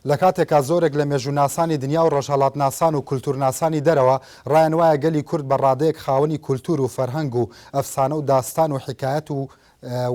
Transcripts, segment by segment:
لە کاتێکا زۆرێک لە مێژووناسانی دنیا و ڕۆژهەڵاتناسان و کولتوورناسانی دەرەوە ڕایان وایە گەلی کورد بە ڕادەیەک خاوەنی کولتوور و فەرهەنگ و ئەفسانە و داستان و حیکایەت و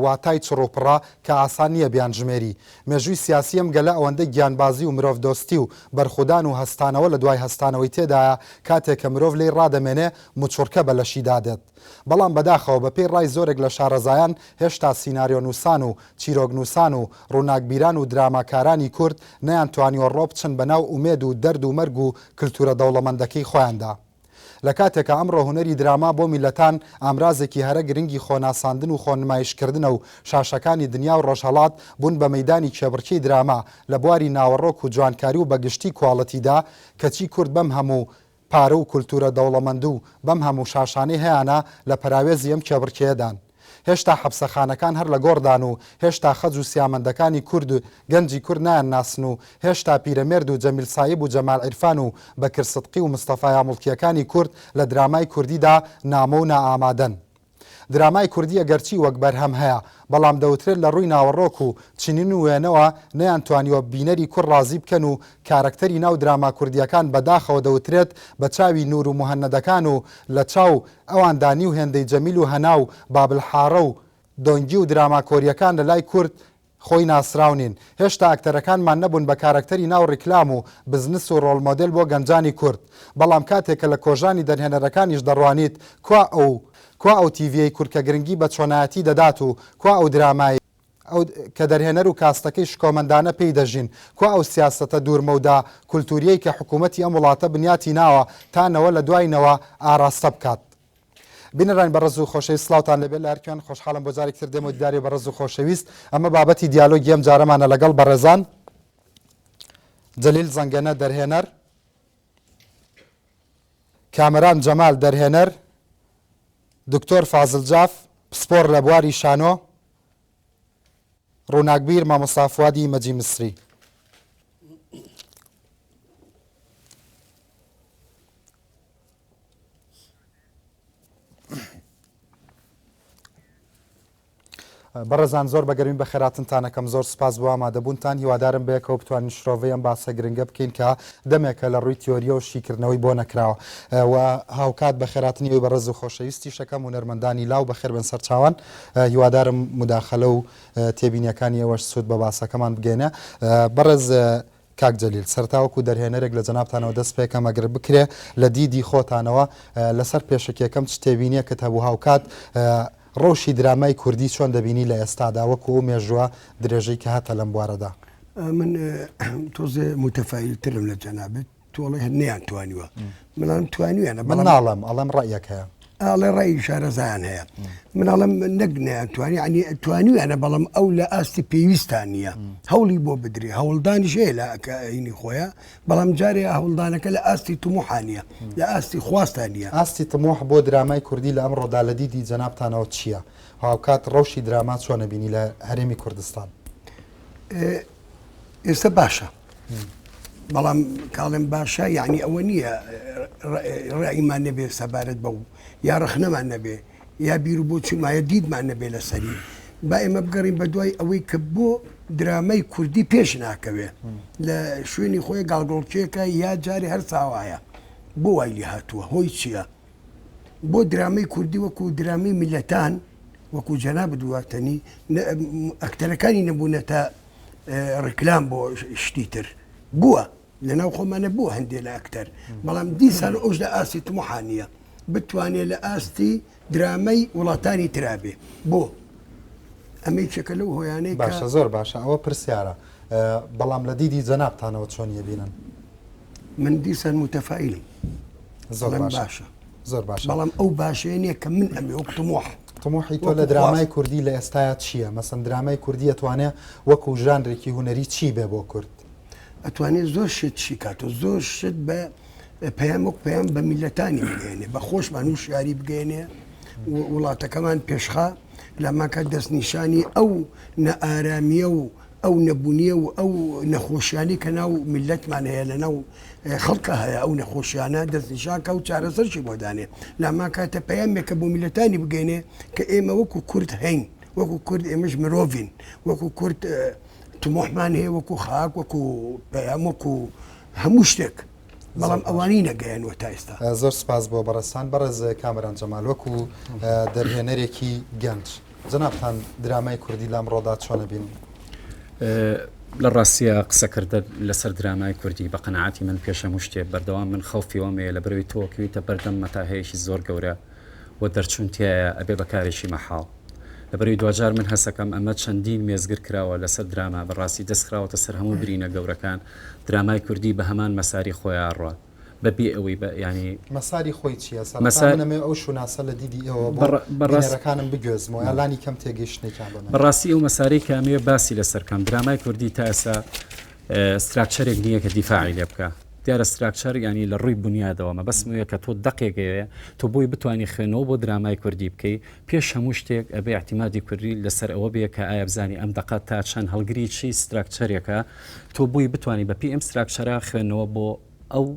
واتای چڕ و پڕە کە ئاسان نییە بیانژمێری. مێژووی سیاسی ئەم گەلە ئەوەندە گیانبازی و مرۆڤدۆستی و بەرخودان و هەستانەوە لە دوای هەستانەوەی تێدایە کاتێ کە مرۆڤ لێی ڕادەمێنێ موچوڕکە بە لەشیدا دێت. بەڵام بەداخەوە بە پێی ڕای زۆرێک لە شارەزایان هێشتا سیناریۆنووسان و چیرۆکنووسان و ڕووناکبیران و دراماکارانی کورد نەیانتوانیوە ڕۆبچن بە ناو ئومێد و دەرد و مەرگ و کلتورە دەوڵەمەندەکەی خۆیاندا. لە کاتێکا ئەمڕۆ هونەری دراما بۆ میللەتان ئامرازێکی هەرە گرنگی خۆناساندن و خۆنمایشکردنە و شاشەکانی دنیا و ڕۆژهەڵات بوون بە مەیدانی کێبڕکێی دراما لە بواری ناوەڕۆک و جوانکاری و بەگشتی کواڵتیدا کەچی کورد بەم هەموو پارە و کولتوورە دەوڵەمەندو بەم هەموو شاشانەی هەیانە لە پەراوێزی ئەم کێبڕکێیەدان. هێشتا حەپسەخانەکان هەر لە گۆڕدان و هێشتا خەج و سیامەندەکانی کورد گەنجی کورد نایانناسن و هێشتا پیرەمێرد و جەمیل سایب و جەمال عیرفان و بەکر سدقی و مستەفا یاموڵکییەکانی کورد لە درامای کوردیدا نامۆ و نائامادەن. درامای کوردی ئەگەرچی وەک بەرهەم هەیە، بەڵام دەوترێت لە ڕووی ناوەڕۆک و چنین و وێنەوە نەیانتوانیوە بینەری کورد ڕازی بکەن و کارەکتەری ناو دراما کوردییەکان بەداخەوە دەوترێت بە چاوی نوور و موهەنەدەکان و لە چاو ئەواندا نیو هێندەی جەمیل و هەنا و بابل حاڕە و دۆنگی و دراما کۆرییەکان لە لای کورد خۆی ناسراو نین. هێشتا ئەکتەرەکانمان نەبوون بە کارەکتەری ناو ڕیکلام و بزنس و ڕۆڵ مۆدێل بۆ گەنجانی کورد. بەڵام کاتێک کە لە کۆژانی دەرهێنەرەکانیش دەڕوانیت کوا ئەو کوا ئەو تیڤیەی کورد کە گرنگی بە چۆنایەتی دەدات و کوا ئەو درامایەی کە دەرهێنەر و کاستەکەی شکۆمەندانە پێی دەژین کوا ئەو سیاسەتە دوور مەودا کولتوریەی کە حکوومەتی ئەم وڵاتە بنیاتی ناوە تا نەوە لە دوای نەوە ئاراستە بکات. بینەرانی بەڕێز و خۆشەویست سڵاوتان لێبێت لە هەرکوێن خۆشحاڵم بۆ جارێکی تر دێمەوە دیداری بەڕێز و خۆشەویست ئەمە بابەتی دیالۆگی ئەم جارەمانە لەگەڵ بەڕێزان جەلیل زەنگەنە دەرهێنەر کامەران جەمال دەرهێنەر دکتۆر فازل جاف پسپۆر لە بواری شانۆ ڕووناکبیر مامۆستا فوادی مەجی مسری. بەڕێزان زۆر بە گەرمی بەخێراتنتان ئەکەم زۆر سوپاس بۆ ئامادەبوونتان هیوادارم بەیەکەوە بتوانین شرۆڤەی ئەم باسە گرنگە بکەین کە دەمێکە لە ڕووی تیۆریەوە شیکردنەوەی بۆ نەکراوە و هاوکات بەخێراتنی ئەوی بەڕێز و خۆشەویستیش ئەکەم هونەرمەندانی لاو بەخێر بن سەرچاوان هیوادارم موداخەلە و تێبینیەکانی ئێوەش سوود بە باسەکەمان بگەێنێ بەڕێز کاک جەلیل سەرەتا وەکو دەرهێنەرێک لە جەنابتانەوە دەست پێکەم ئەگەر بکرێ لە دیدی خۆتانەوە لەسەر پێشەکیەکەم چ تێبینیەکت هەبوو هاوکات ڕەوشی درامای کوردی چۆن دەبینی لە ئێستادا وەکو ئەو مێژووە درێژەی کە هەتە لەم بوارەدا؟ من تۆزێ موتەفائیلترم لە جەنابت. تۆ ئەڵێ هەر نەیان توانیوە مناڵم توانیویانە من ناڵێم ئەڵێم ڕەئیەک هەیە. ئەڵێ ڕەئی شارەزایان هەیە مناڵم نەک نەیان توانی عنی توانیویانە بەڵام ئەو لە ئاستی پێویستان نییە هەوڵی بۆ بدرێ هەوڵدانیش هەیە لە ئەینی خۆیە بەڵام جارێ هەوڵدانەکە لە ئاستی تموحانە لە ئاستی خواستان نییە. ئاستی تموح بۆ درامای کوردی لە ئەمڕۆدا لە دیدی جەنابتانەوە چییە؟ هاوکات ڕەوشی دراما چۆن ئەبینی لە هەرێمی کوردستان؟ ئێستا باشە بەڵام کاڵێم باشە یعنی ئەوە نییە ڕایمان نەبێ سەبارەت بەو یا ڕەخنەمان نەبێ یا بیر و بۆچوونمایە دیدمان نەبێ لەسەری با ئێمە بگەڕین بە دوای ئەوەی کە بۆ درامای کوردی پێش ناکەوێ لە شوێنی خۆی گاڵگۆڵکێکە یا جارێ هەر ساوایە بۆ وای لێ هاتووە هۆی چییە؟ بۆ درامەی کوردی وەکو درامی میلەتان وەکو جەنابت واتەنی ئەکتەرەکانی نەبوونەتە ڕیکلام بۆ شتی تر بووە لەناو خۆمانە بووە هەندێ لە ئەکتەر بەڵام دیسان ئەوش لە ئاستی تموحانیە بتوانێت لە ئاستی درامەی وڵاتانی ترابێ بۆ ئەمە یەکێکە لەو هۆیانەی باشە زۆر باشە ئەوە پرسیارە بەڵام لە دیدی جەنابتانەوە چۆن یەبینن؟ من دیسان متەفائیلم زۆر باشە زۆر باشە بەڵام ئەو باشەیە نییە کە من ئەمێ وەک تموح تموحی تۆ لە درامای کوردی لە ئێستایا چییە؟ مەسەن درامای کوردی ئەتوانێ وەکو ژانرێکی هونەری چی بێ بۆ کورد؟ ئەتوانێ زۆر شت شی کات و زۆر شت بە پەیام وەک پەیام بە میلەتانی بگەێنێ بە خۆشمان و شاری بگەێنێ وڵاتەکەمان پێشخا لەماکە دەستنیشانی ئەو نەئارامیە و ئەو نەبوونیە و ئەو نەخۆشیانەی کە ناو میللەتمان هەیە لە ناو خەڵکە هەیە ئەو نەخۆشیانە دەستنیشان کە و چارەسەرشی بۆ دانێ لامان کاتە پەیامێکە بۆ میللەتانی بگەینێ کە ئێمە وەکو کورد هەین وەکو کورد ئێمەش مرۆڤین وەکو کورد. تموحمان هەیە وەکو خاک وەکو پەیام وەکو هەموو شتێک بەڵام ئەوانی نەگەیانوە تا ئێستا. زۆر سپاس بۆ بەڕێزتان. بەڕێز کامەران جەمال وەکو دەرهێنەرێکی گەنج جەنابتان درامای کوردی لەمڕۆدا چۆن ئەبینن؟ لە ڕاستیا قسەکردن لەسەر درامای کوردی بە قەناعەتی من پێش هەموو شتێ بەردەوام من خەوفی وام هەیە لەبەرئەوەی تۆ ئەکەویتە بەردەم مەتاهەیەکی زۆر گەورە و دەرچوون تیایە ئەبێ بە کارێکی مەحاڵ لەبەرئەوەی دواجار من هەستەکەم ئەمە چەندین مێزگر کراوە لەسەر دراما بەڕاستی دەست خراوەتە سەر هەموو برینە گەورەکان درامای کوردی بە هەمان مەساری خۆیا ئەڕوات بە بێ ئەوەی بە یانی. مەساری خۆی چییە؟ سەرەتا من ئەمەوێ ئەو شوناسە لە دیدی ئێوە بۆ بینەرەکانم بگوێزمەوە یا لانی کەم تێگەیشتنێکیان بۆ نەبێت. بەڕاستی ئەو مەسارەی کە ئەمەوێ باسی لەسەر بکەم درامای کوردی تا ئێستا structure ێک نییە کە دیفاعی لێ بکا. دیارە structure یانی لە ڕووی بونیادەوە مەبەستم ئەوەیە کە تۆ دەقێک ئەوێ تۆ بۆی بتوانی خوێندنەوە بۆ درامای کوردی بکەی پێش هەموو شتێک ئەبێ ئیعتیمادی کوردی لەسەر ئەوە بێ کە ئایا بزانی ئەم دەقە تا چەند هەڵگری چی structure ێکە تۆ بۆی بتوانی بە پێی ئەم structure ە خوێندنەوە بۆ ئەو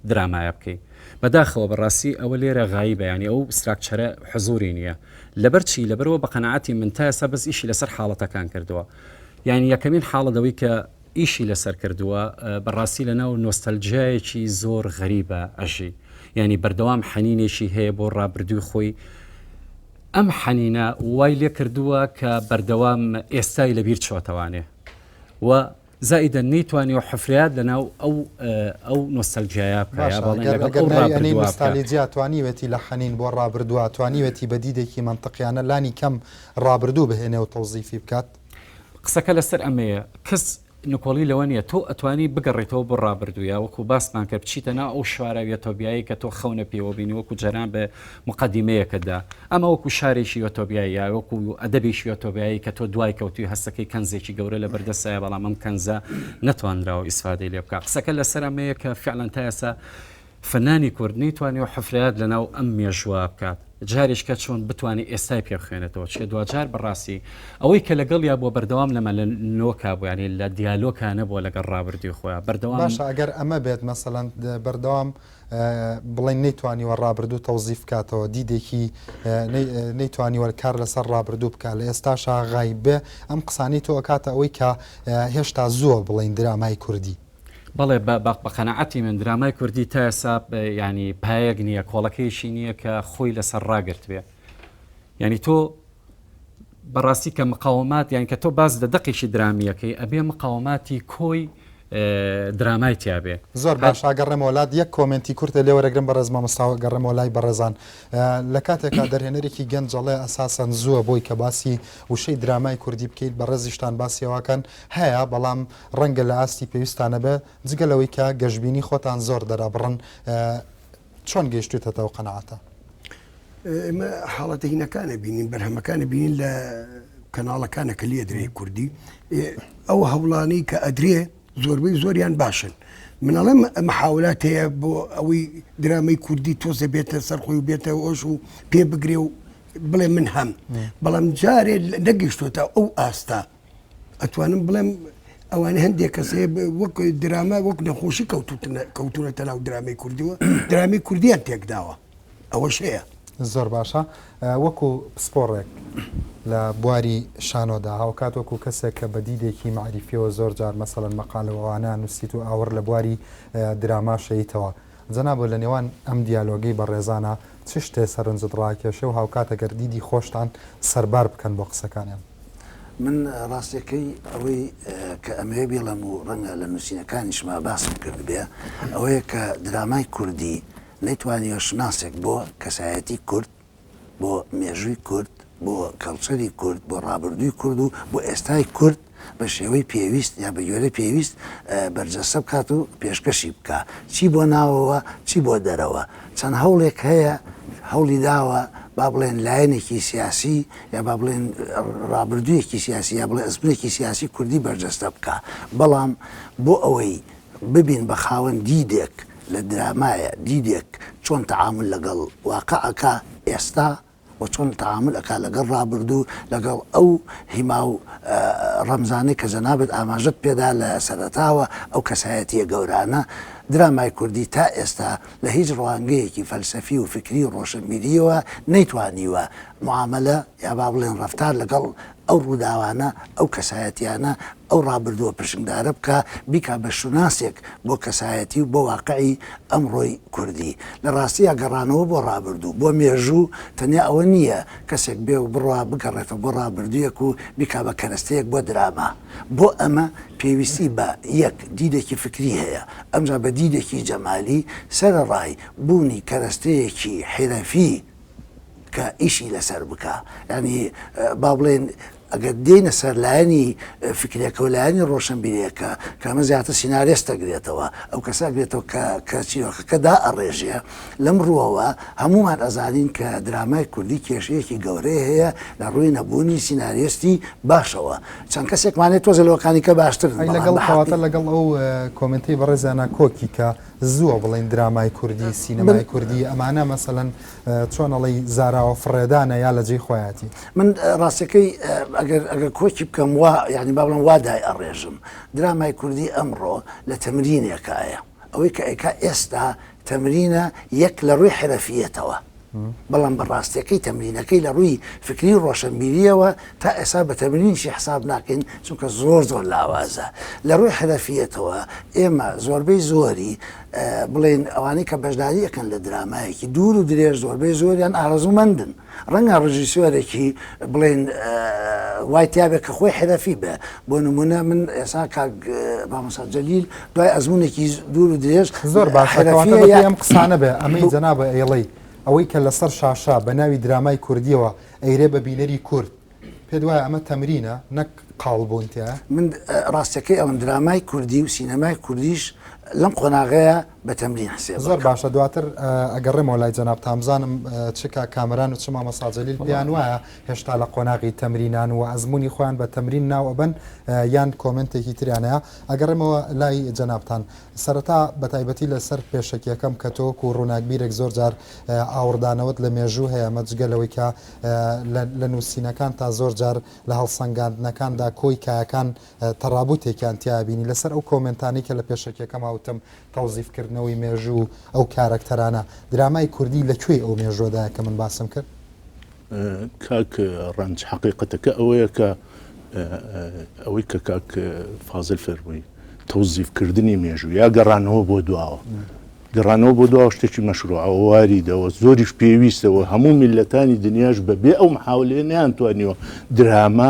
درامایە بکەی بەداخەوە بەڕاستی ئەوە لێرە غایبە یانی ئەو structure ە حزوری نییە لەبەر چی لەبەرەوە بە قەناعەتی من تا ئێستا بەس ئیشی لەسەر حاڵەتەکان کردووە یانی یەکەمین حاڵەت ئەوەی کە ئیشی لەسەر کردووە بەڕاستی لەناو نۆستەلجیایەکی زۆر غەریبە ئەژی یانی بەردەوام حەنینێکی هەیە بۆ ڕابردووی خۆی ئەم حەنینە وای لێ کردووە کە بەردەوام ئێستای لەبیر چۆتەوانێ و زائیدە نەیتوانیوە حفرەیات لەناو ئەو ئەو نۆستەلجیایە بکا یا باشە بەڵێن گەر لەگەڵ ئەگەر ئەو ناوی ئەنێی ڕابردووە بکا. نوستالیجیا توانیوێتی لە حەنین بۆ ڕابردووە توانیوێتی بە دیدێکی مەنتقیانە لانی کەم ڕابردوو بهێنێ و تەوزیفی بکات؟ قسەکە لەسەر ئەمەیە کەس نکۆڵی لەوە نییە تۆ ئەتوانی بگەڕێیتەوە بۆ ڕابردوو یا وەکو باسمان کرد بچیتە ناو ئەو شارە یۆتۆبیایەی کە تۆ خەونە پێوە بینی وەکو جاران بە موقەدیمەیەکت دا ئەمە وەکو شارێکی یۆتۆبیایی یا وەکو ئەدەبێکی یۆتۆبیایی کە تۆ دوای کەوتوی هەستەکەی کەنزێکی گەورە لە بەردەستایە بەڵام ئەم کەنزە نەتوانراوە ئیسفادەی لێ بکا قسەکە لەسەر ئەمەیە کە فعلا تا ئێستا فەنانی کورد نەیتوانیوە حفرەیات لەناو ئەم مێژووە بکات جارێکە چۆن بتوانێت ئێستای پێ بخوێنێتەوە چێ دواجار بەڕاستی ئەوەی کە لەگەڵیا بووە بەردەوام لەمە لە نۆکا بوو یانی لە دیالۆکا نەبووە لەگەڵ ڕابردووی خۆیا بەردەوام باشە ئەگەر ئەمە بێت مەسەلەن بەردەوام بڵێن نەیتوانیوە ڕابردوو تەوزیف بکاتەوە دیدێکی نەیتوانیوە کار لەسەر ڕابردوو بکات لە ئێستاشا غایب بێ ئەم قسانەی تۆ ئەکاتە ئەوەی کە هێشتا زووە بڵێین درامای کوردی. بەڵێ بە قەناعەتی من درامای کوردی تا ئێستا یانی پایەک نییە کۆڵەکەیەکی نییە کە خۆی لەسەر ڕاگرتبێ یانی تۆ بەڕاستی کە مقاومات یان کە تۆ باس لە دەقێکی درامیەکەی ئەبێ مقاوماتی کۆی درامای تیابێ. زۆر باشە ئەگەڕێمەوە لات یەک کۆمێنتی کورتە لێ وەرەگرم بەڕێز مامۆستا و ئەگەڕێمەوە لای بەڕێزان لە کاتێکا دەرهێنەرێکی گەنج ئەڵێ ئەساسەن زووە بۆی کە باسی وشەی درامای کوردی بکەیت بەڕێزیشتان باسی ئەوەکەن هەیە بەڵام ڕەنگە لە ئاستی پێویستا نەبێ جگە لەوەی کە گەشبینی خۆتان زۆر دەرەبڕن چۆن گەیشتوویتەتە ئەو قەناعەتە؟ ئێمە حاڵەتە هینەکانە بینین بەرهەمەکانە بینین لە کەناڵەکانە کە لێ درێ کوردی ئەو هەوڵانەی کە ئەدرێ زۆربەی زۆریان باشن منەڵێم محاولات هەیە بۆ ئەوەی درامەی کوردی تۆزە بێتە سەر خۆی و بێتە ئۆش و پێ بگرێ و بڵێ من هەم بەڵام جارێ نەگەیشتوتە ئەو ئاستا ئەتوانم بڵێم ئەوانە هەندێک کەس هەیە وەک دراما وەک نەخۆشی کەوتونەتە ناو درامەی کوردیوە درامی کوردیان تێکداوە ئەوەش هەیە. زۆر باشە وەکو پسپۆڕێک لە بواری شانۆدا هاوکات وەکو کەسێک کە بە دیدێکی مەعریفیەوە زۆر جار مەسەلەن مەقالە و ئەوانە نووسیت و ئاوڕ لە بواری دراما شەیتەوە جەنابۆ لە نێوان ئەم دیالۆگەی بەڕێزانا چ شتێ سەرنجت ڕاکێشێ و هاوکات ئەگەر دیدی خۆشتان سەربار بکەن بۆ قسەکانیان؟ من ڕاستیەکەی ئەوەی کە ئەمەوێ بیڵێم و ڕەنگە لە نووسینەکانیشما باسم کردبێ ئەوەیە کە درامای کوردی نەیتوانیوە شوناسێک بۆ کەسایەتی کورد، بۆ مێژووی کورد، بۆ کەڵچەری کورد، بۆ ڕابردووی کورد و بۆ ئێستای کورد بە شێوەی پێویست یا بە گوێرەی پێویست بەرجەستە بکات و پێشکەشی بکا چی بۆ ناوەوە چی بۆ دەرەوە. چەند هەوڵێک هەیە هەوڵی داوە با بڵێن لایەنێکی سیاسی یا با بڵێن ڕابردوویەکی سیاسی یا بڵێ ئەزمونێکی سیاسی کوردی بەرجەستە بکا بەڵام بۆ ئەوەی ببین بە خاوەن دیدێک لە درامایە دیدێک چۆن تەعامول لەگەڵ واقع ئەکا ئێستا و چۆن تەعامول ئەکا لەگەڵ ڕابردوو لەگەڵ ئەو هیما و ڕەمزانەی کە جەنابت ئاماژەت پێدا لە سەرەتاوە ئەو کەسایەتیە گەورانە درامای کوردی تا ئێستا لە هیچ ڕوانگەیەکی فەلسەفی و فکری و ڕۆشنبیریەوە نەیتوانیوە. معامەلە یا با بڵێن ڕەفتار لەگەڵ ئەو ڕووداوانە، ئەو کەسایەتیانە، ئەو ڕابردووە پرشنگدارە بکا، بیکا بە شوناسێک بۆ کەسایەتی و بۆ واقعی ئەمڕۆی کوردی. لە ڕاستیا گەڕانەوە بۆ ڕابردوو، بۆ مێژوو تەنیا ئەوە نییە کەسێک بێ و بڕوا بگەڕێتەوە بۆ ڕابردوویەک و بیکا بە کەرەستەیەک بۆ دراما. بۆ ئەمە پێویستی بە، یەک، دیدێکی فکری هەیە، ئەمجا بە دیدێکی جەمالی، سەرەڕای بوونی کەرەستەیەکی حیرەفی کە ئیشی لەسەر بکا. یانی با بڵێین ئەگەر دێینە سەر لایەنی فکرێکە و لایەنی ڕۆشنبیرێکە کە ئەمە زیاتر سینارێست ئەگرێتەوە، ئەو کەسە ئەگرێتەوە کە کە چیرۆکەکە دائەڕێژێ. لەم ڕووەوە هەموومان ئەزانین کە درامای کوردی کێشەیەکی گەورەی هەیە لە ڕووی نەبوونی سیناریۆستی باشەوە. چەند کەسێکمان هەیە تۆزێ لەوەکانی کە باشترن، ئەی بەڵام لەگەڵ بە کەواتە حەقی. لەگەڵ ئەو کۆمێنتەی بەڕێزیانا کۆکی کە زووە بڵێین درامای کوردی، من سینەمای کوردی ئەمانە مەسەلەن چۆن ئەڵێی زاراوە فڕێدانە یا لە جێی خۆیەتی؟ من ڕاستەکەی ئەگەر ئەگەر کۆکی بکەم وا یانی با بڵێم وا دایئەڕێژم درامای کوردی ئەمڕۆ لە تەمرینێکایە. ئەوەی کە ئەیکا ئێستا تەمرینە یەک لە ڕووی حرەفیەتەوە بەڵام بە ڕاستیەکەی تەمرینەکەی لە ڕووی فکری و ڕۆشنبیریەوە تا ئێستا بە تەمرینیشی حساب ناکەین چونکە زۆر زۆر لاوازە لە ڕووی حرەفیەتەوە ئێمە زۆربەی زۆری بڵێن ئەوانەی کە بەشداری ئەکەن لە درامایەکی دوور و درێژ زۆربەی زۆریان ئارەزوومەندن ڕەنگە ڕژیسۆرێکی بڵێن وای تیاابێت کە خۆی حرەفی بێ بۆ نمونە من ئێسا کاک مامۆستا جەلیل دوای ئەزمونێکی دوور و درێژ زۆر باشە ئەم قسانە بێ ئەمەی جەنابە ئێڵەی ئەوەی کە لەسەر شاشە بە ناوی درامای کوردیەوە ئەیرێ بە بینەری کورد پێت وایە ئەمە تەمرینە نەک قاڵ بوون تیایا؟ من ڕاستەکەی ئەڵێم درامای کوردی و سینەمای کوردیش لەم قۆناغەیە بە تەمرین حسێب زۆر ئەکەم. باشە دواتر ئەگەڕێمەوە لای جەنابتان بزانم چ کاک کامەران و چ مامۆستا جەلیل پێیان وایە هێشتا لە قۆناغی تەمرینان و ئەزموونی خۆیان بە تەمرین ناو ئەبەن یان کۆمێنتێکی تریان هەیە ئەگەڕێمەوە لای جەنابتان سەرەتا بەتایبەتی لەسەر پێشەکیەکەم کە تۆ وەکو ڕووناکبیرێک زۆر جار ئاوڕدانەوەت لە مێژوو هەیە ئەمە جگە لەوەی کە لە نووسینەکانتا زۆر جار لە هەڵسەنگاندنەکاندا کۆی کایەکان تەڕابوتێکیان تیا بینی لەسەر ئەو کۆمێنتانەی کە لە پێشەکیەکەما وتم تەوزیفکردنەوەی مێژوو و ئەو کارەکتەرانە درامای کوردی لە کوێی ئەو مێژووەدایە کە من باسم کرد؟ کاک ڕەنج حەقیقەتەکە ئەوەیە کە ئەوەی کە کاک فازل فەرمووی تەوزیفکردنی مێژوو یا گەڕانەوە بۆ دواوە گەڕانەوە بۆ دواوە شتێکی مەشروعە واریدەوە زۆریش پێویستەوە هەموو میلەتانی دنیاش بەبێ ئەو محاولەیە نەیانتوانیوە دراما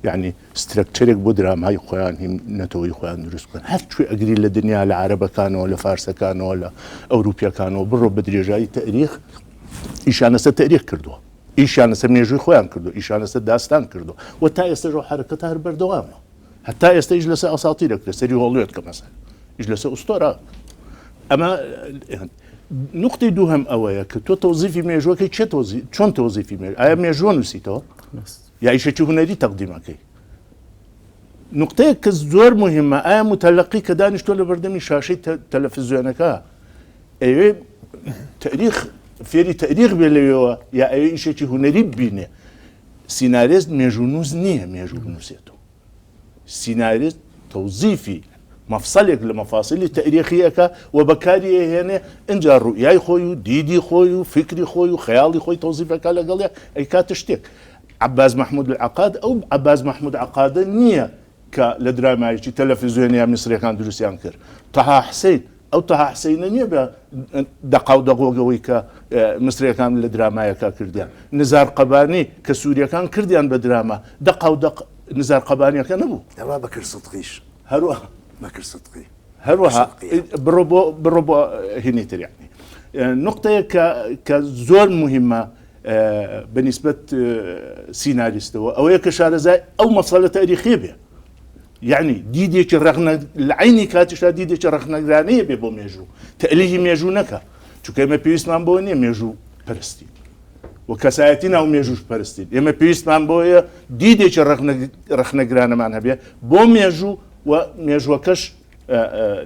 یعنی structure ێک بۆ درامای خۆیان هی نەتەوەی خۆیان دروست بکەن هەر کوێ ئەگری لە دنیا لە عەرەبەکانەوە لە فارسەکانەوە لە ئەوروپیەکانەوە بڕۆ بە درێژایی تەریخ ئیشیان لەسەر تەریخ کردووە ئیشیان لەسەر مێژووی خۆیان کردو ئیشیان لەسەر داستان کردو و تا ئێستاش ئەو حەرەکەتە هەر بەردەوامە هەتا ئێستا ئیش لەسەر ئەساتیرە کرێ سەری هۆڵوێت کە مەسەل ئیش لەسەر ئوستۆرا ئەمە نقطەی دووهەم ئەوەیە کە تۆ تەوزیفی مێژوەکەی چێ تۆزی چۆن تەوزیفی مێژ ئایا مێژوە نووسیتەوە یا ئیشێکی هونەری تەقدیمەکەی نقطەیەک کە زۆر مهمە ئایا متەلقی کە دانیشتۆ لە بەردەمی شاشەی تەلەفزیۆنەکە ئەیەوێ تەریخ فێری تەریخ بێ لەوێوە یا ئەوێ ئیشێکی هونەری ببینێ سینارێست مێژوونووس نییە مێژوو بنووسێتەوە سینارێست تەوزیفی مەفسەلێک لە مەفاسلی تەریخیەکە و بەکاری ئەهێنێ ئینجا ڕوئیای خۆی و دیدی خۆی و فکری خۆی و خەیاڵی خۆی تەوزیفەکە لەگەڵێ ئەیکاتە شتێک عەباس مەحمود العقاد ئەو عەباس مەحمود عەقادە نییە کە لە درامایەکی تەلەفزیۆنیە میسریەکان دروستیان کرد تەها حسین ئەو تەها حسینە نییە بە دەقاو دەقۆگەوەی کە میسریەکان لە درامایەکە کردیان نزار قەبانی کە سووریەکان کردیان بە دراما دەقاو دەق نزار قەبانیەکە نەبوو. هەروا بەکر سدقیش. هەروەها. بەکر سدقی. هەروەها بڕۆ بۆ بڕۆ بۆ هینی تر یعنی نقطەیەک کە کە زۆر مهمە بەنیسبەت سیناریستەوە ئەوەیە کە شارەزای ئەو مەسەلە تاریخیە بێ یعنی دیدێکی ڕەخنە لە عینی کاتیشدا دیدێکی ڕەخنەگرانەیە بێ بۆ مێژوو تەئلیهی مێژوو نەکا چونکە ئێمە پێویستمان بۆ نییە مێژوو پەرستی و کەسایەتی ناو مێژووش پەرستین ئێمە پێویستمان بۆیە دیدێکی ڕەخنەگرانەمان هەبێ بۆ مێژوو و مێژوەکەش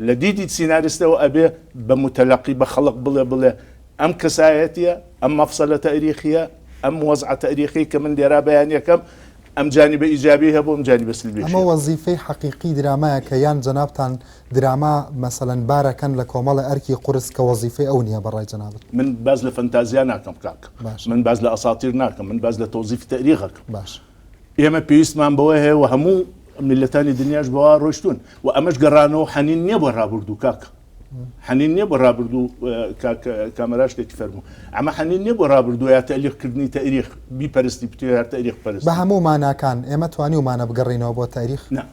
لە دیدی سیناریستەوە ئەبێ بە متەلەقی بە خەڵک بڵێ بڵێ ئەم کەسایەتیە ئەم مەفسەلە تەریخیە ئەم وەزعە تەریخی کە من لێرا بەیانەکەم ئەم جانیبە ئیجابیەی هەبوو ئەم جانیبە سلبیەشی ئەمە هەبوو. وەزیفەی حەقیقی درامایە کە یان جەنابتان دراما مەسەلەن بارەکەن لە کۆمەڵێ ئەرکی قورس کە وەزیفەی ئەو نیە بە ڕای جەنابت. من باس لە فەنتازیا ناکەم کاک. باشە. من باس لە ئەساتیر ناکەم. من باس لە تەوزیفی تەئریخ ئەکەم. باشە. ئێمە پێویستمان بەوە هەیە و هەموو میللەتانی دنیاش بەوە ڕۆیشتوون و ئەمەش گەڕانەوە و حەنین نیە بۆ ڕابوردوو کاک. حەنین نیە بۆ ڕابردوو کاک کامەران شتێکی فەرموو ئەمە حەنین نیە بۆ ڕابردوو یا تەئریخ کردنی تەئریخ بیپەرستی بتوێ هەر تەئریخ بە پەرستی. هەموو ماناکان ئێمە توانیومانە بگەڕێینەوە بۆ تەئریخ؟ نا.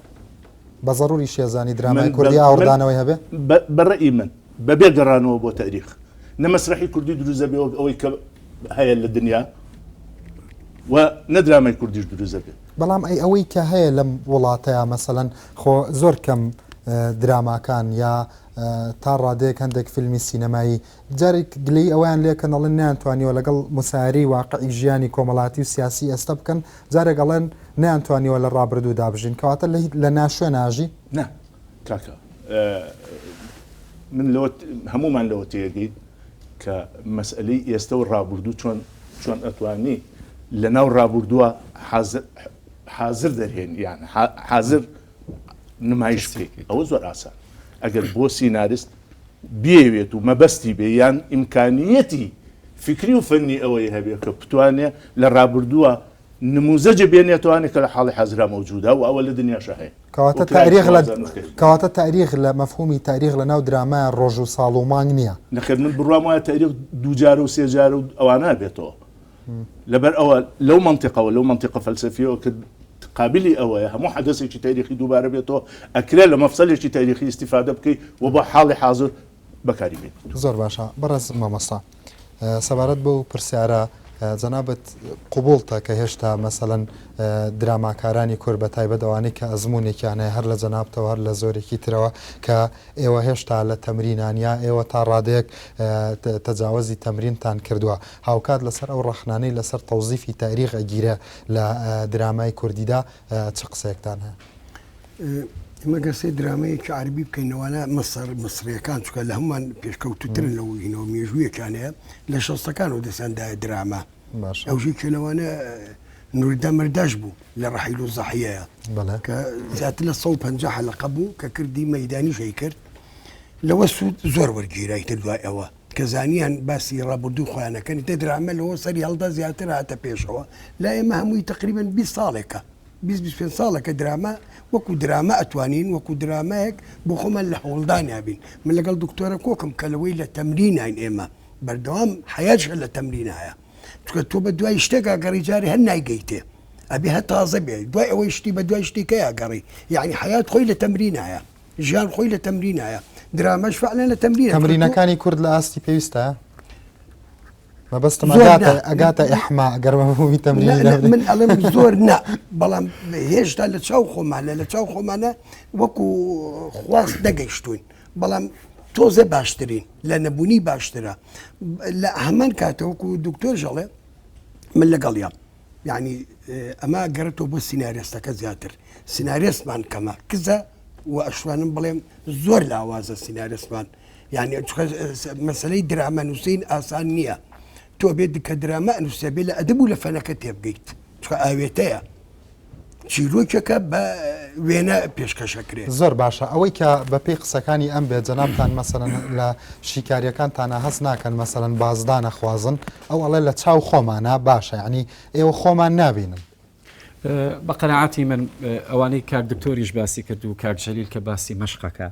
بە زەروری شێزانی درامای من بە کوردی من ئاوڕدانەوەی هەبێ؟ بە بە ڕەئی من بەبێ گەڕانەوە بۆ تەئریخ نە مەسرەحی کوردی دروست دەبێ وەک ئەوەی کە هەیە لە دنیا و نە درامای کوردیش دروست دەبێ. بەڵام ئەی ئەوەی کە هەیە لەم وڵاتەیا مەسەلەن خۆ زۆر کەم دراماکان یا تا ڕادەیەک هەندێک فیلمی سینەمایی جارێک گلەیی ئەوەیان لێکەن ئەڵێن نەیانتوانیوە لەگەڵ مسایەرەی واقعی ژیانی کۆمەڵاتی و سیاسی ئێستا بکەن جارێک ئەڵێن نەیانتوانیوە لە ڕابردوودا بژین کەواتە لە لە ناشوێن ئاژی؟ نا کاکە من لەوە هەموومان لەوە تێگەین کە مەسئەلەی ئێستە و ڕابوردوو چۆن چۆن ئەتوانی لە ناو ڕابوردووە حازر حازر دەرهێنی یان حازر نمایش بکەیت ئەوە زۆر ئاسان ئەگەر بۆ سیناریست بیەوێت و مەبەستی بێ یان ئیمکانیەتی فکری و فەنی ئەوەی هەبێ کە بتوانێ لە ڕابردووە نموزەجە بێنێتوانێ کە لە حاڵی حازرا مەوجودە و ئەوە لە دنیاشا هەیە. کەواتە تاریخ لە کەواتە تاریخ لە مەفهومی تاریخ لە ناو درامایە ڕۆژ و ساڵ و مانگ نییە. نەخێر من بڕوام وایە تاریخ دوو جارە و سێ جارە و ئەوانە بێتەوە لەبەر ئەوە لەو مەنتیقەوە لەو مەنتیقە فەلسەفیەوە کە قابلی ئەوەیە هەموو حەدەسێکی تاریخی دووبارە بێتەوە ئەکرێ لە مەفسەلێکی تاریخی ئیستیفادە بکەی و بۆ حاڵی حازر بەکاری بێنیت. زۆر باشە بەڕێز مامۆستا سەبارەت بەو پرسیارە جەنابت قبوڵتە کە هێشتا مەسەلەن دراماکارانی کورد بە تایبەت ئەوانەی کە ئەزموونێکیان هەیە هەر لە جەنابتەوە هەر لە زۆرێکی ترەوە کە ئێوە هێشتا لە تەمرینان یا ئێوە تا ڕادەیەک تەجاوەزی تەمرینتان کردووە هاوکات لەسەر ئەو ڕەخنانەی لەسەر تەوزیفی تاریخ ئەگیرێ لە درامای کوردیدا چ قسەیەکتان هەیە؟ ئێمە گەر سەیر درامەیەکی عەرەبی بکەین لەوانە مصر مصریەکان چونکە لە هەموومان پێشکەوتووترن لەو هینەوە مێژوویەکیان هەیە لە شەستەکانەوە دەستیان دایە دراما باشە ئەو ژێکێ لەوانە نوردە مرداش بوو لە ڕەحیل و زەحیەیە بەڵێ کە زیاتر لە 150 حەلەقە بوو کە کردی مەیدانیش کرد لەوە سوود زۆر وەرگیرای تر دوای ئەوە کە زانیان باسی ڕابردووی خۆیان ئەکەن ئیتر دراما لەوە سەری هەڵدا زیاتر هاتە پێشەوە لای ئێمە هەمووی تقریبا 20 ساڵێکە 20 25 ساڵە کە دراما وەکو دراما ئەتوانین وەکو درامایەک بۆ خۆمان لە هەوڵدانیا بین من لەگەڵ دکتۆرە کۆکم کە لەوەی لە تەمریناین ئێمە بەردەوام حەیاتش هەر لە تەمرینایە چونکە تۆ بە دوای شتێکا گەڕی جارێ هەر نایگەیتێ ئەبێ هەر تازە بێ دوای ئەوەی شتی بە دوای شتێکەیا گەڕی یعنی حەیات خۆی لە تەمرینایە ژیان خۆی لە تەمرینایە درامەش فعلا لە تەمرینە تەمرینەکانی کورد لە ئاستی پێویستە مەبەستم زۆر ئەگاتە نا. ئەگاتە ئیحما ئەگەر مەفهومی تەمرینی نا، نا، نەبێ. من ئەڵێم زۆر نا بەڵام هێشتا لە چاو خۆمانە لە چاو خۆمانە وەکو خواست نەگەیشتوین بەڵام تۆزێ باشترین لە نەبوونی باشترە لە هەمان کاتە وەکو دکتۆر ژەڵێ من لەگەڵیان یعنی ئەمە گەڕێتەوە بۆ سیناریۆستەکە زیاتر سیناریۆستمان کەمە کزە و ئەشوانم بڵێم زۆر لاوازە سیناریۆستمان یعنی چونکە مەسەلەی دراما نووسین ئاسان نییە تۆ بێت کە دراما ئەنووسێ بێ لە ئەدەب و لە فەنەکە تێبگەیت چونکە ئاوێتەیە چیرۆکێکە بە وێنە پێشکەشەکرێ. زۆر باشە ئەوەی کە بە پێی قسەکانی ئەم بێت جەنابتان مەسەلەن لە شیکاریەکانتانا هەست ناکەن مەسەلەن بازدان ئەخوازن ئەو ئەڵێ لە چاو خۆمانا باشە یانی ئێوە خۆمان نابینن. بە قەناعەتی من ئەوانەی کاک دکتۆریش باسی کرد و کاک جەلیل کە باسی مەشقەکە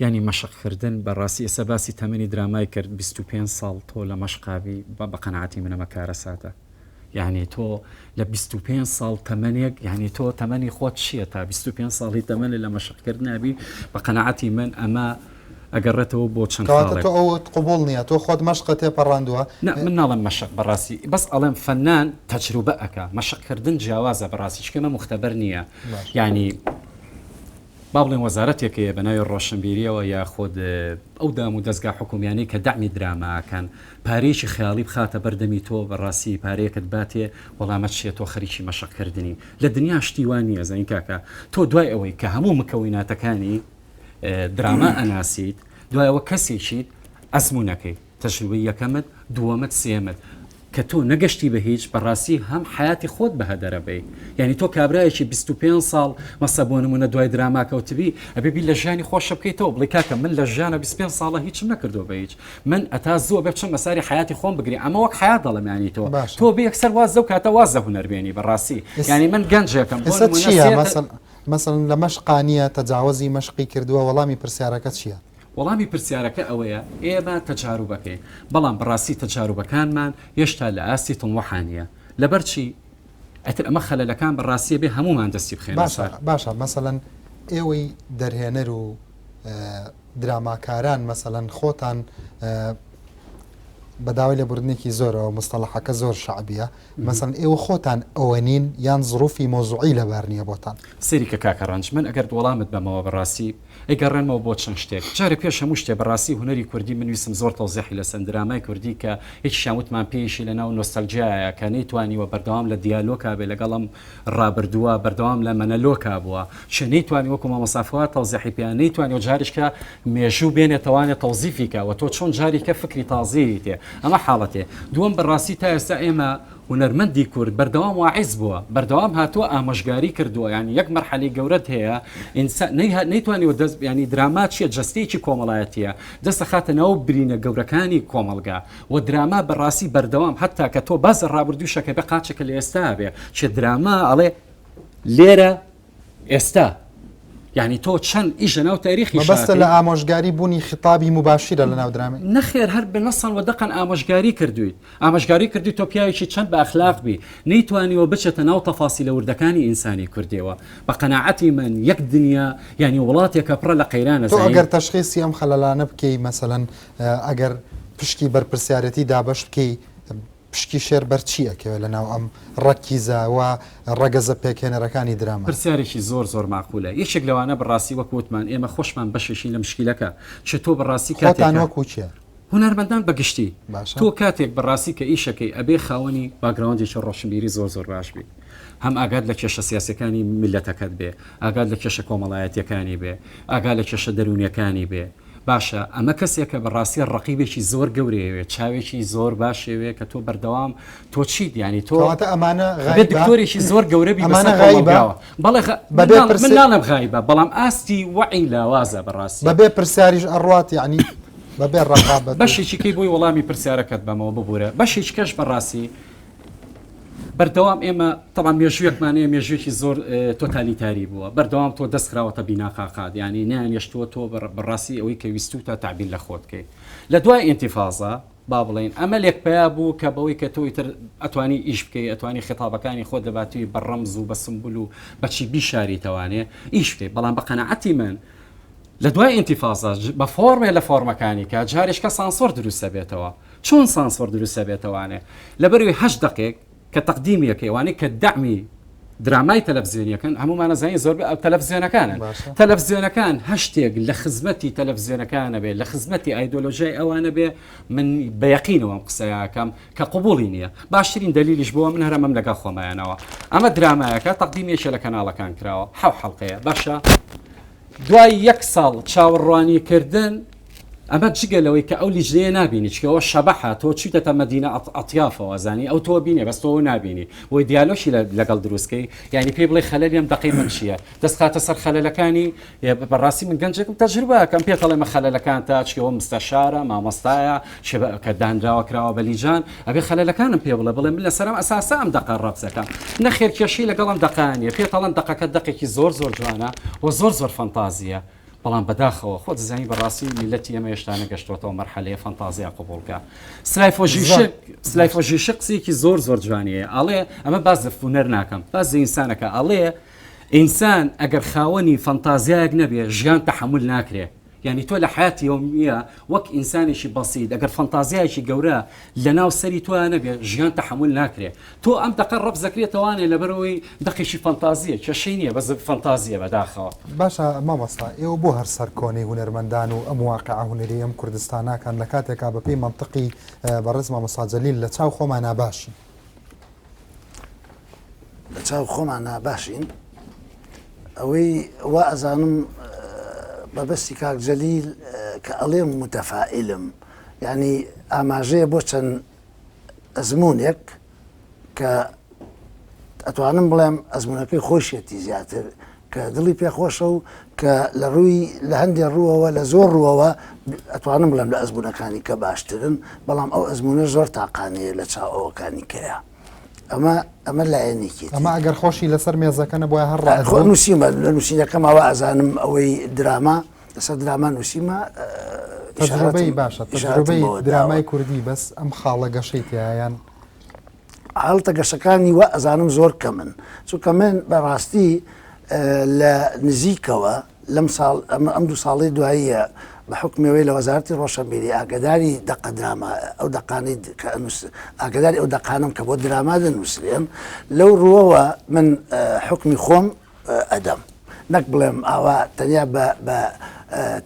یانی مەشق کردن بەڕاستی ئێستا باسی تەمەنی درامای کرد 25 ساڵ تۆ لە مەشقابی بە قەناعەتی من ئەمە کارەساتە یعنی تۆ لە 25 ساڵ تەمەنێک یعنی تۆ تەمەنی خۆت چییە تا 25 ساڵی تەمەنی لە مەشقکرد نابی بە قەناعەتی من ئەمە ئەگەڕێتەوە بۆ چەند کەواتە خاڵێک. تۆ ئەوت قبوڵ نییە تۆ خۆت مەشقت تێپەڕاندووە. نا من ناڵێم مەشق بەڕاستی بەس ئەڵێم فەنان تەجروبە ئەکا مەشق کردن جیاوازە بەڕاستی چونکە ئەمە موختەبەر نییە باشە. یانی با بڵێن وەزارەتێک هەیە بە ناوی ڕۆشنبیریەوە یاخود ئەو دام و دەزگا حکومیانەی کە دەعمی دراما ئەکەن پارەیەکی خەیاڵی بخاتە بەر دەمی تۆ بەڕاستی پارەیەکت باتێ وەڵامە چیە تۆ خەریکی مەشق کردنی لە دنیا شتی وا نییە زین کاکە تۆ دوای ئەوەی کە هەموو مکەویناتەکانی دراما ئەناسیت دوای ئەوە کەسێکیت ئەزموونەکەی تەجروبەی یەکەمت دووەمت سێمت. کە تۆ نەگەشتی بە هیچ بەڕاستی هەم حەیاتی خۆت بە هەدەرە بەی یانی تۆ کابرایەکی 25 ساڵ مەسە بۆ نمونە دوای دراما کەوتبی ئەبێ بیر لە ژیانی خۆشە بکەیتەوە بڵێ کاکە من لە ژیانە 25 ساڵە هیچم نەکردووە بە هیچ من ئەتا زووە بێ بچم مەساری حەیاتی خۆم بگری ئەمە وەک حەیات دەڵێم یانی تۆ تۆ بێ یەکسەر واز لەو کاتە واز لە هونەر بێنی بەڕاستی یانی من گەنجێکم بۆ ئێستا نمونە چییە سێ مەسەل مەسەلەن لە مەشقا نییە تەجاوەزی مەشقی کردووە وەڵامی پرسیارەکە چییە؟ وەڵامی پرسیارەکە ئەوەیە ئێمە تەجاروبەکەین بەڵام بەڕاستی تەجاروبەکانمان هێشتا لە ئاستی تموحا نییە لەبەر چی؟ ئیتر ئەمە خەلەلەکان بەڕاستی ئەبێ هەموومان دەستی بخەینە باشە سەر. باشە مەسەلەن ئێوەی دەرهێنەر و دراماکاران مەسەلەن خۆتان بە داوای لێبوردنێکی زۆرەوە مستەڵەحەکە زۆر شەعبیە مەسەلەن ئێوە خۆتان ئەوە نین یان زروفی مەوزوعی لەبار نییە بۆتان؟ سەیری کە کاکە ڕەنج من ئەگەر وەڵامت بەمەوە بەڕاستی ئەیگەڕێنمەوە بۆ چەند شتێک جارێ پێش هەموو شتێ بەڕاستی هونەری کوردی من ویستم زۆر تەوزیحی لەسەر درامای کوردی کە یەکیشیان وتمان پێیشی لەناو نۆستالجیایە کە نەیتوانیوە بەردەوام لە دیالۆکا بێ لەگەڵ ئەم ڕابردووە بەردەوام لە مەنەلۆکا بووە چ نەیتوانی وەکو مامۆستا فواد تەوزیحی پێیان نەیتوانیوە جاریشکە مێژوو بێنێ تەوانێ تەوزیفی کە وە تۆ چۆن جاریکە فکری تازەیەی تێ ئەمە حاڵەتێ دووەم بەڕاستی تا ئێستا ئێمە هونەرمەندی کورد بەردەوام واعیز بووە بەردەوام هاتووە ئامۆژگاری کردووە یانی یەک مەرحەلەی گەورەت هەیە ئینسان نەیتوانیوە دەست یانی دراما چییە جەستەیەکی کۆمەڵایەتیە دەست دەخاتە ناو برینە گەورەکانی کۆمەڵگا و دراما بەڕاستی بەردەوام هەتا کە تۆ باس لە ڕابردووشەکە بێ قاچێکە لە ئێستا بێ چێ دراما ئەڵێ لێرە ئێستا یعنی تۆ چەند ئیش لەناو تاریخی مەبەستە لە ئامۆژگاری بوونی خیتابی موباشیرە لەناو درامای؟ نەخێر هەر بە نەسەن وە دەقەن ئامۆژگاری کردوویت ئامۆژگاری کردووی تۆ پیاوێکی چەند بە ئەخلاق بی نەیتوانیوە بچێتە ناو تەفاسیلە وردەکانی ئینسانی کوردیەوە بە قەناعەتی من یەک دنیا یعنی وڵاتێکە پڕە لە قەیران تۆ ئەگەر تەشخیسی ئەم خەلەلانە بکەی مەسەلەن ئەگەر پشکی بەرپرسیارێتی دابەش بکەی پشکی شێر بەر چی ئەکەوێ لە ناو ئەم ڕەکیزە و ڕەگەزە پێکهێنەرەکانی دراما؟ پرسیارێکی زۆر زۆر مەعقولە. یەکێک لەوانە بەڕاستی وەک وتمان ئێمە خۆشمان بەشێکین لە مشکیلەکە. چ تۆ بەڕاستی خۆتان کاتێکە. وەکوو کێ؟ هونەرمەندان بە گشتی. باشە. تۆ کاتێک بەڕاستی کە ئیشەکەی ئەبێ خاوەنی background ێکی ڕۆشنبیری زۆر زۆر باش بی. هەم ئاگات لە کێشە سیاسیەکانی میللەتەکەت بێ، ئاگات لە کێشە کۆمەڵایەتیەکانی بێ، ئاگا لە کێشە دەروونیەکانی بێ. باشە ئەمە کەسێکە بەڕاستی ڕەقیبێکی زۆر گەورەیەوێ چاوێکی زۆر باشەوێ کە تۆ بەردەوام تۆ چیت ینی تۆ کەواتە ئەمانە ئەبێت غایبە دکتۆرێکی زۆر گەورە بی ئەمانە بەسەر غایبە کۆمەڵگاوە بەڵێ غ... من بەبێ ناڵێم من پرسی ناڵێم غایبە بەڵام ئاستی وەعی لاوازە بەڕاستی بەبێ پرسیاریش ئەڕوات یعنی بەبێ ڕەقابەت و بەشێکی کەی بۆی وەڵامی پرسیارەکەت بەمەوە ببوورە بەشێکی کەش بەڕاستی بەردەوام ئێمە تەبعەن مێژوویەکمان هەیە مێژوویەکی زۆر تۆتالیتاری بووە بەردەوام تۆ دەست خراوەتە بیناقاقات یعنی نەیانێشتووە تۆ بەڕاستی ئەوەی کە ویستوتە تەعبیر لە خۆت بکەیت لە دوای ئینتیفازە با بڵێین ئەمەلێک پەیا بوو کە بەوەی کە تۆ ئیتر ئەتوانی ئیش بکەی ئەتوانی خیتابەکانی خۆت لەباتوی بە ڕەمز و بە سمبول و بەچی بیشاریتەوانێ ئیش بکەی بەڵام بە قەناعەتی من لە دوای ئینتیفازە بە فۆرمێ لە فۆرمەکانی کە جارێکە سانسۆر دروستە بێتەوە چۆن سانسۆر دروست ئەبێتەوانێ لەبەرئەوەی هەشت دەقێک کە تەقدیمی ئەکەی وانەی کە دەعمی درامای تەلەفزیۆنیەکەن هەموومان ئەزانین زۆربەی ئەو تەلەفزیۆنەکانن باشە. تەلەفزیۆنەکان هەر شتێک لە خزمەتی تەلەفزیۆنەکانە بێ لە خزمەتی ئایدۆلۆژیای ئەوانە بێ من بە یەقینەوە ئەم قسەیە ئەکەم کە قبوڵی نییە باشترین دەلیلیش بۆ من هەرەمەم لەگەڵ خۆمایانەوە ئەمە درامایەکە تەقدیمی یەکێ لە کەناڵەکان کراوە حەو حەڵقەیە باشە دوای یەک ساڵ چاوەڕوانی کردن ئەمە جگە لەوەی کە ئەو لیژنەیە نابینی چونکە ئەوە شەبەحە تۆ چویتەتە مەدینە ئەتیافەوە ئەزانی ئەو تۆ بینێ بەس تۆ نابینی بۆی دیالۆشی لەگەڵ دروستکەی یعنی پێی بڵێ خەلەلی ئەم دەقەی من چییە دەست خاتە سەر خەلەلەکانی بەڕاستی من گەنجێکم تەجروبەکەم پێ تەڵێمە خەلەلەکان تا چیەوە مستەشارە مامۆستایە کە دانراوە کراوە بە لیجان ئەبێ خەلەلەکانم پێ بڵێ بڵێ من لەسەرم ئەساسە ئەم دەقە ڕەفزەکەم نەخێر کێشەی لەگەڵ ئەم دەقانیە پێ تەڵەن دەقەکە دەقێکی زۆر زۆر جوانە و زۆر زۆر فەنتازیە بەڵام بەداخەوە خۆت دەزانی بەڕاستی میللەتی ئێمە هێشتا نەگەشتۆتەوە مەرحەلەیە فەنتازیا قبوڵ کە سلایفۆ ژیشک سلایفۆ ژیشک قسەیەکی زۆر زۆر جوانی هەیە ئەڵێ ئەمە باس لە هونەر ناکەم باس لە ئینسانەکە ئەڵێ ئینسان ئەگەر خاوەنی فەنتازیایەک نەبێ ژیان تەحەمول ناکرێ یعنی تۆ لە حیاتی یومیە وەک ئینسانێکی بەسیت ئەگەر فەنتازیایەکی گەورە لەناو سەری تۆیا نەبێ ژیان تەحەمول ناکرێ تۆ ئەم دەقە ڕەفز دەکرێتەوانێ لەبەرئەوەی دەقێکی فەنتازیە کێشەی نیە بەس فەنتازیە بەداخەوە. باشە مامۆستا ئێوە بۆ هەر سەرکۆنەی هونەرمەندان و ئەم واقیعە هونەریەی ئەم کوردستان ناکەن لە کاتێکا بە پێی مەنتقی بەڕێز مامۆستا جەلیل لە چاو خۆمانا باشین؟ لە چاو خۆمانا باشین؟ ئەوەی وا ئەزانم مەبەستی کاک جەلیل کە ئەڵێم متەفائیلم یانی ئاماژەیە بۆ چەند. ئەزموونێک کە ئەتوانم بڵێم ئەزموونەکەی خۆشیەتی زیاتر کە دڵی پێخۆشە و کە لە ڕووی لە هەندێ ڕووەوە لە زۆر ڕووەوە ئەتوانم بڵێم لە ئەزموونەکانی کە باشترن بەڵام ئەو ئەزموونە زۆر تاقانەیە لە چاو ئەوەکانی کەیە ئەمە ئەمە لایەنێکی ئەمە ئەگەر خۆشی لەسەر مێزەکە نەبووە هەر ڕا نووسیمە لە نووسینەکەمەوە ئەزانم ئەوەی دراما لەسەر دراما نووسیمە تەجروبەی باشە تەجروبەی درامای کوردی بەس ئەم خاڵە گەشەی تیایان حاڵتە گەشەکانی وا ئەزانم زۆر کەمن چونکە من بەڕاستی لە نزیکەوە لەم ساڵ ئەم دوو ساڵی دواییە بە حکمەوەی لە وەزارەتی ڕۆشنبیری ئاگداری دەقە دراما ئەو دەقانەی کە ئاگداری ئەو دەقانم کە بۆ دراما دەنووسرێن لەو ڕووەوە من حکمی خۆم ئەدەم نەک بڵێم ئاوا تەنیا بە بە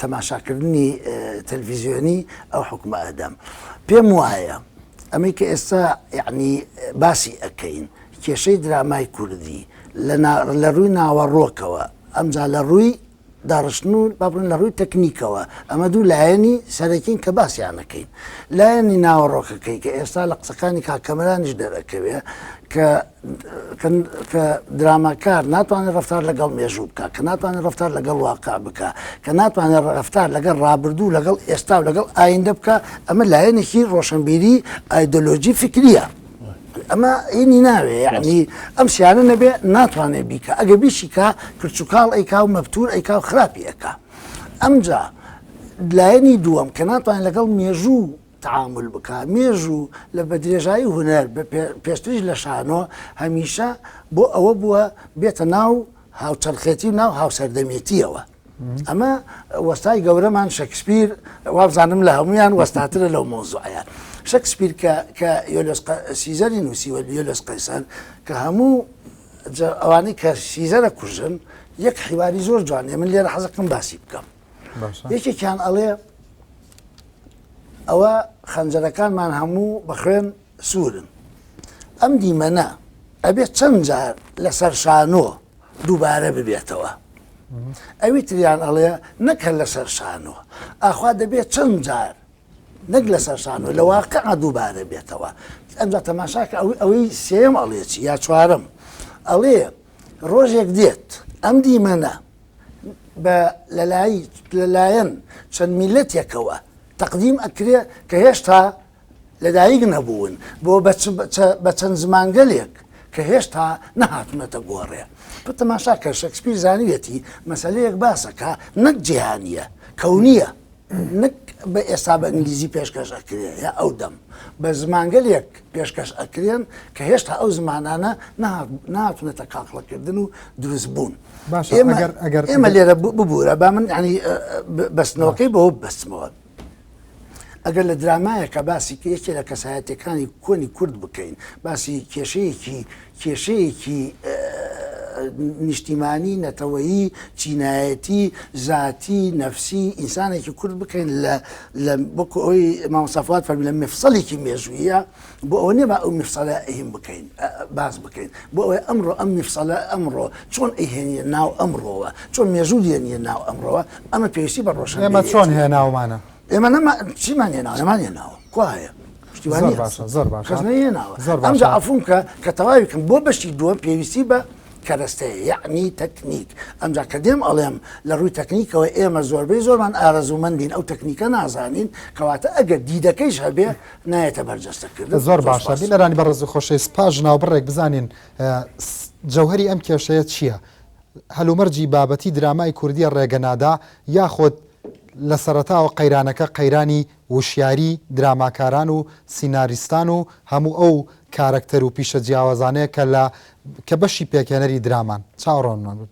تەماشاکردنی تەلڤیزیۆنی ئەو حکومە ئەدەم پێم وایە ئەمەی کە ئێستا یعنی باسی ئەکەین کێشەی درامای کوردی لە ڕووی ناوەڕۆکەوە ئەمجا لە ڕووی داڕشتن و با بڵێن لە ڕووی تەکنیکەوە ئەمە دوو لایەنی سەرەکین کە باسیانەکەین لایەنی ناوەڕۆکەکەی کە ئێستا لە قسەکانی کاک کەمەرانیش دەرەکەوێ کە کە دراماکار ناتوانێت ڕفتار لەگەڵ مێژوو بکە کە ناتوانێت ڕفتار لەگەڵ واقع بکە کە ناتوانێت ڕفتار لەگەڵ ڕابردوو لەگەڵ ئێستا و لەگەڵ ئایندە بکە ئەمە لایەنێکی ڕۆشنبیری ئایدۆلۆژی فکریە ئەمە هینی ناوێ یعنی ئەم سیانە نەبێ ناتوانێت بیکە ئەگە بیشیکا کرچوکاڵ ئەیکا و مەبتور ئەیکا و خراپی ئەکا ئەمجا لایەنی دووەم کە ناتوانێت لەگەڵ مێژوو تعامل بکا مێژوو لە بە درێژایی هونەر پێشتریش لە شانۆ هەمیشە بۆ ئەوە بووە بێتە ناو هاوچەرخێتی و ناو هاوسەردەمێتیەوە ئەمە وەستای گەورەمان شەکسپیر وابزانم لە هەمویان وەستاترە لەو مۆزوعەیە شەکسپیر کە کە یۆلۆس سیزەری نووسیوە یۆلۆس قەیسەر کە هەموو ئەوانەی کە سیزەرە کوژن یەک حیواری زۆر جوانێ من لێرە حەزەکەم باسی بکەم یەکێکیان ئەڵێ ئەوە خەنجەرەکانمان هەموو بە خوێن سوورن ئەم دیمەنە ئەبێت چەند جار لەسەر شانۆ دووبارە ببێتەوە ئەوی تریان ئەڵێ نەک هەر لەسەر شانۆ ئاخوا دەبێت چەند جار نەک لەسەر شانۆ لە واقع دووبارە بێتەوە ئەمجا تەماشاکە ئەوەی ئەوەی سێم ئەڵێ چی یا چوارم ئەڵێ ڕۆژێک دێت ئەم دیمەنە بە لەلای لەلایەن چەند میلەتێکەوە تەقدیم ئەکرێ کە هێشتا لەدایک نەبوون بۆ بە چەند زمانگەلێک کە هێشتا نەهاتوونەتە گۆڕێ. تۆ تەماشا کە شەکسپیر زانیویەتی مەسەلەیەک باسەکا نەک جیهانییە، کەونییە، نەک بە ئێستا بە ئینگلیزی پێشکەش ئەکرێ یا ئەو دەم بە زمانگەلێک پێشکەش ئەکرێن کە هێشتا ئەو زمانانە نەهاتوونەتە کاکڵەکردن و دروستبوون. باشە ئەگەر ئەگەر ئێمە لێرە ببوورە با من یانی بەستنەوەکەی بەوە ببەستمەوە. ئەگەر لە درامایەکە باسی یەکێ لە کەسایەتەکانی کۆنی کورد بکەین باسی کێشەیەکی کێشەیەکی نیشتیمانی نەتەوەیی چینایەتی زاتی نەفسی ئینسانێکی کورد بکەین لە لە وەکو ئەوەی مامۆستا فواد فەرمی لە مفسەڵێکی مێژوویە بۆ ئەوە نییە با ئەو مفسەلە هین بکەین باس بکەین بۆ ئەوەی ئەمڕۆ ئەم مفسەلە ئەمڕۆ چۆن ئەیهێنیە ناو ئەمڕۆوە چۆن مێژوو دێنیە ناو ئەمڕۆوە ئەمە پێویستی بە ڕۆشنبیریەتی. ئێمە چۆن هێناومانە؟ ئێمە نەما چیمان هێناوە نەمان هێناوە کوا هەیە شتی وا زۆر نییە. باشە زۆر باشە کەس نەیهێناوە زۆر باشە ئەمجا عەفووم کە کە تەواوی کەم بۆ بەشی دووەم پێویستی بە کەرەستەیە یەعنی تەکنیک ئەمجا کە دێم ئەڵێم لە ڕووی تەکنیکەوە ئێمە زۆربەی زۆرمان ئارەزوومەندین ئەو تەکنیکە نازانین کەواتە ئەگەر دیدەکەیش هەبێ نایەتە بەرجەستە کردن. زۆر باشە بینەرانی بەڕێز و خۆشەویست پاش ناوبڕێک بزانین جەوهەری ئەم کێشەیە چییە؟ هەلومەرجی بابەتی درامای کوردیە ڕێگە نادا یاخود لە سەرەتاوە قەیرانەکە قەیرانی وشیاری دراماکاران و سیناریستان و هەموو ئەو کارەکتەر و پیشە جیاوازانەیە کە لە کە بەشی پێکهێنەری درامان؟ چاوەڕوانمان بن.